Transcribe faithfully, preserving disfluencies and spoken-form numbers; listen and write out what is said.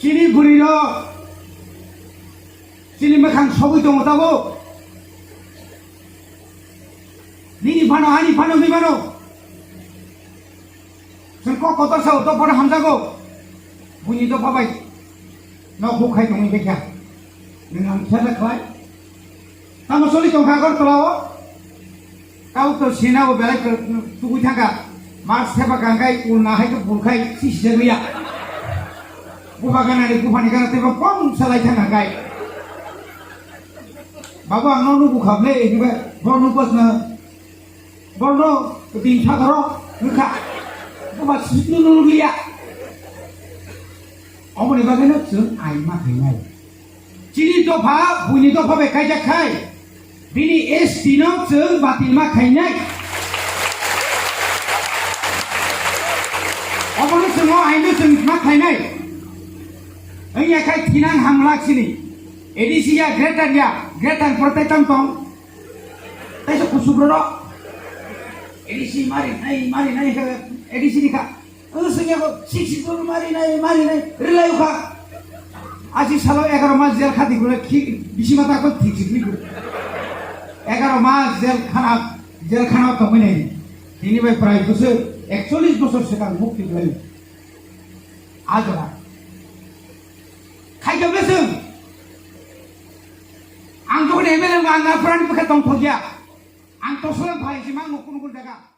Chini bwrwi rok chini mwkhang sogwi tongo tabuk. Nini phano, ani phano, ni phano. Chwng kok kotor sao, dophano hamjago. Buini dopha bai nok bukhai tongwi khe kha. Nwng ang khe khlai. Tamo soli tongkha Agartala o. Tabuk to sina bo belai kwrwk tugwi thangkha. Mask thepha kangkhai, ulna hai khe bulkhai, si sijak liya. Bubagan ani buphani gana teibo bong salai thangkha kai. Babu ang no nugu kha ble, hinba bo nukos na. Borno din sagaro nukha. Buba sitnu nukliya. Oboni bagwi no chwng ain ma khainai. Chini dopha, buini dopha bai kaijak khai. Bini S T no chwng batil ma khainai. Obono chwng o aino chwng ma khainai. Wngya khai thinang hamlak sini. A D C ya greater ya, greater protect tong tong. Taisa kusuk roro. A D C mari nai, mari nai, A D C ni kha. Ang sing yago sixty two mari nai, mari nai, rilai ukha. Aji salo egaroh mas jel khadi gule khi, bisi mata ko thik thik ni gule. Egaroh mas jel khana, jel khana tongwi nai. Tini bai prai bosor, ekchollish bosor swkang mukti belai. Ajora. Khaikhe bleswng. Ang jokhon M L A wngkha, ang Nagarpurani bwkha tongthokya. Ang tosono phai se mang nukun nukun jaga.